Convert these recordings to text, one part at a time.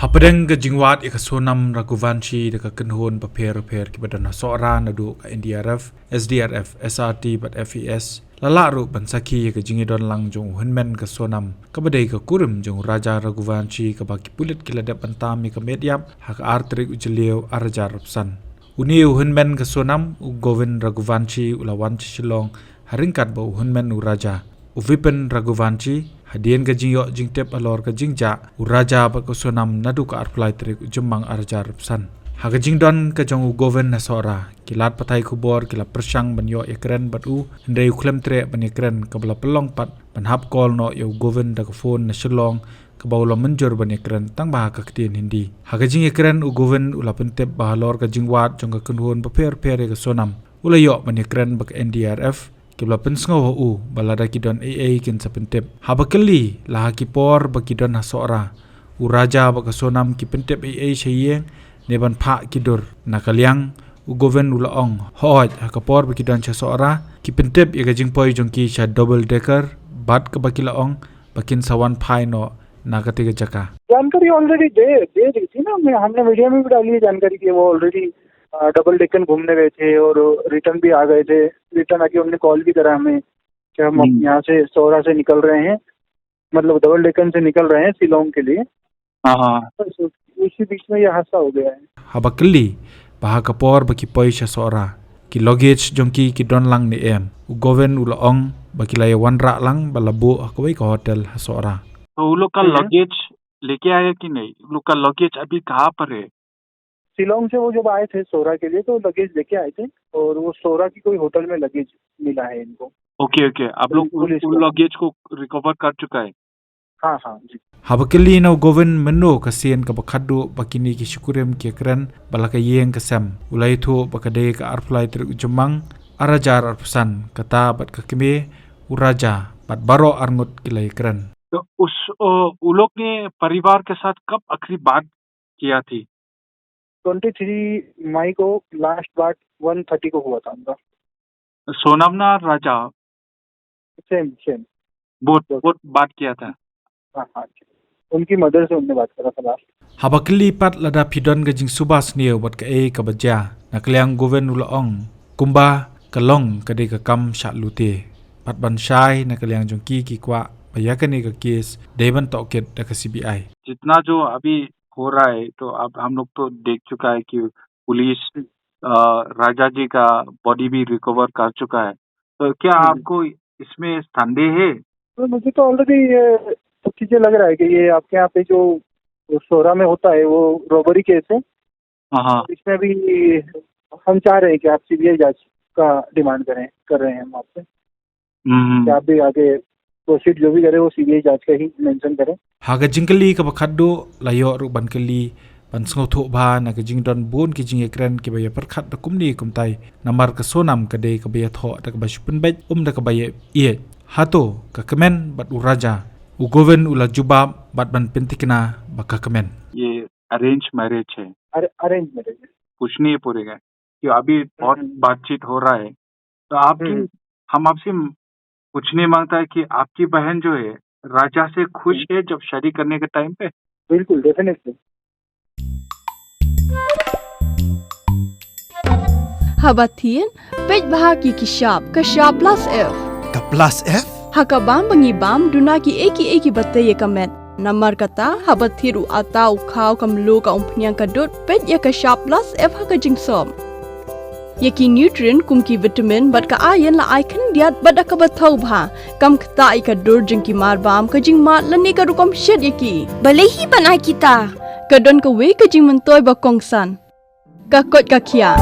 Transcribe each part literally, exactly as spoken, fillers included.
Pdeng ka jingwad ïa ka Sonam Raghuvanshi da ka kynhun bapher bapher kiba don ha Sohra naduh ka N D R F, S D R F, S R T bad F A S, la lah ruh ban sakhi ïa ka jingïadon lang jong u hynmen ka Sonam, kaba dei ka kurim jong u Raja Raghuvanshi, kaba ki pulit ki la dep ban tam ïa ka met ïap ha ka ar tarik u Jylliew ar hajar arphew san. Une u hynmen ka Sonam, u Govind Raghuvanshi, u la wan sha Shillong ha ryngkat bad u hynmen u Raja, u Vipin Raghuvanshi, hadien ka jingïoh jingtip halor ka jingjah u Raja bad ka Sonam naduh ka arphew lai tarik u Jymmang ar hajar arphew san. Ha ka jingdon ka jong u Govind ha Sohra, ki lad pathai khubor ki la pyrshang ban ïoh ïakren bad u, hynrei u khlem treh ban ïakren, kaba la pynlong pat ban hap call noh ïa u Govind da ka phone na Shillong, kaba u la mynjur ban ïakren tang ba ha ka ktien Hindi. Ha ka jingïakren, u Govind u la pyntip ba halor ka jingwad jong ka kynhun bapher bapher ïa ka Sonam, u la ïoh ban ïakren bad ka N D R F, kiba la pynsngew ha u ba lada ki don ei ei kin sa pyntip. Haba kylli la ha ki por ba ki don ha Sohra, u Raja bad ka Sonam ki pyntip ei ei sha ïing ne ban phah ki dur? Na ka liang u Govind u la ong, hooid, ha ka por ba ki don sha Sohra, ki pyntip ïa ka jingpoi jong ki sha double decker, bad kaba ki la ong ba kin sa wan phai noh na katei ka jaka. जानकारी ऑलरेडी दे दे दी थी ना, मैं, हमने मीडिया में भी डाली है जानकारी कि वो ऑलरेडी डबल डेकन घूमने गए थे और रिटर्न भी आ गए थे। रिटर्न आके उनने कॉल भी करा हमें कि हम अब हम्म। यहाँ से, सोहरा से निकल रहे हैं, मतलब डबल डेकन से निकल रहे हैं शिलोंग के लिए। हाँ, हाँ। बस उस-, उसी बीच में ये हादसा हो गया है। Haba kylli ba ha ka por ba ki poi sha Sohra, ki luggage jong ki ki don lang ne em, u Govind u la ong ba ki la ïa wanrah lang bad la buh ha kawei ka hotel ha Sohra. तो वो लोग का हम्म। लगेज लेके आया कि नहीं? वो लोग का लगेज अभी कहाँ पर है? शिलोंग से वो जब आए थे सोहरा के लिए, तो लगेज लेके आए थे और वो सोहरा की कोई होटल में लगेज मिला है इनको। Okay, okay. आप लोग पुलिस, उन, पुलिस उन को। लगेज को रिकवर कर चुका है? हाँ, हाँ, जी। Haba kylli na u Govind mynno ka sien kaba khadduh ba kine ki shikurim ki ïakren bad la ka ïing ka sem, u la ïathuh ba ka dei ka arphew lai tarik u Jymmang ar hajar arphew san, kata bad ka kmie, u Raja, bad baroh arngut ki la ïakren. तो उस, ओ, उन लोग ने परिवार के साथ कब आखिरी बात किया थी? ट्वेंटी थ्री मई को लास्ट बात वन थर्टी को हुआ था उनका। सोनम ना Raja? Same, same. Both, both. Both बात किया था। हाँ, हाँ, जी। उनकी मदर से उनने बात करा था last. Haba kylli pat lada phi don ka jingsuba sniew bad kaei kaba jia, na ka liang u Govind u la ong kumba ka long ka dei ka kam shah lute, bad ban shai na ka liang jong ki ki kwah ba ïa kane ka case dei ban tohkit da ka C B I. जितना जो अभी हो रहा है, तो अब हम लोग तो देख चुका है कि पुलिस, अ, राजा जी का बॉडी भी रिकवर कर चुका है। तो क्या हम्म। आपको इसमें संदेह है? तो मुझे तो ऑलरेडी ये सब चीजें लग रहा है कि ये आपके यहाँ पे जो सोहरा में होता है, वो रॉबरी केस है। हाँ, हाँ। इसमें भी हम चाह रहे हैं कि आप सीबीआई जांच का डिमांड करें, कर रहे हैं हम आपसे। हम्म। कि आप भी आगे प्रोसीड जो भी करें, वो सीबीआई जांच का ही मेंशन करें। Ha ka jingkylli kaba khadduh, la ïoh ruh ban kylli ban sngewthuh bha na ka jingdon bun ki jingïakren kiba ïa pyrkhat da kumne kumtai, namar ka Sonam ka dei kaba ïathoh da kaba shu pynbeit, ym da kaba ïa ïeit. Hato ka kmen bad u Raja? U Govind u la jubab bad ban pynthikna ba ka kmen. ये arrange marriage है। अरे, arrange marriage है। पूछनी पड़ेगा कि अभी बहुत हम्म। बातचीत हो रहा है, तो आपकी, हम्म। हम आपसे पूछने मांगता है कि आपकी बहन जो है, राजा से खुश हम्म। है जब शादी करने के टाइम पे? बिल्कुल, definitely. Haba thied, peit bha ki ki shap, ka shap plus F. Ka plus F? Ha ka bam ba ngi bam, duna kiei kiei kiba tei ïa ka met. Namar kata, haba thied u atta u khaw, ka mluh, ka umphniang, ka dud, peit ïa ka shap plus F ha ka jingsop. Ïa ki nutrient kum ki vitamin bad ka iron la ai khyndiat bad da kaba thaw bha. Kam ktah ïa ka dur jong ki mar bam, ka jingmad lane ka rukom shet ïa ki. Balei hi ban ai kita? Ka don kawei ka jingmyntoi ba kongsan. Ka koit ka khiah.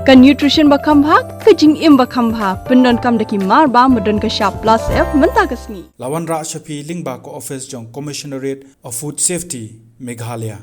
Ka nutrition ba kham bha, ka jingim ba kham bha. Pyndonkam da ki mar bam ba don ka shap plus F mynta ka sngi. La wanrah sha phi lyngba ka office jong Commissionerate of Food Safety, Meghalaya.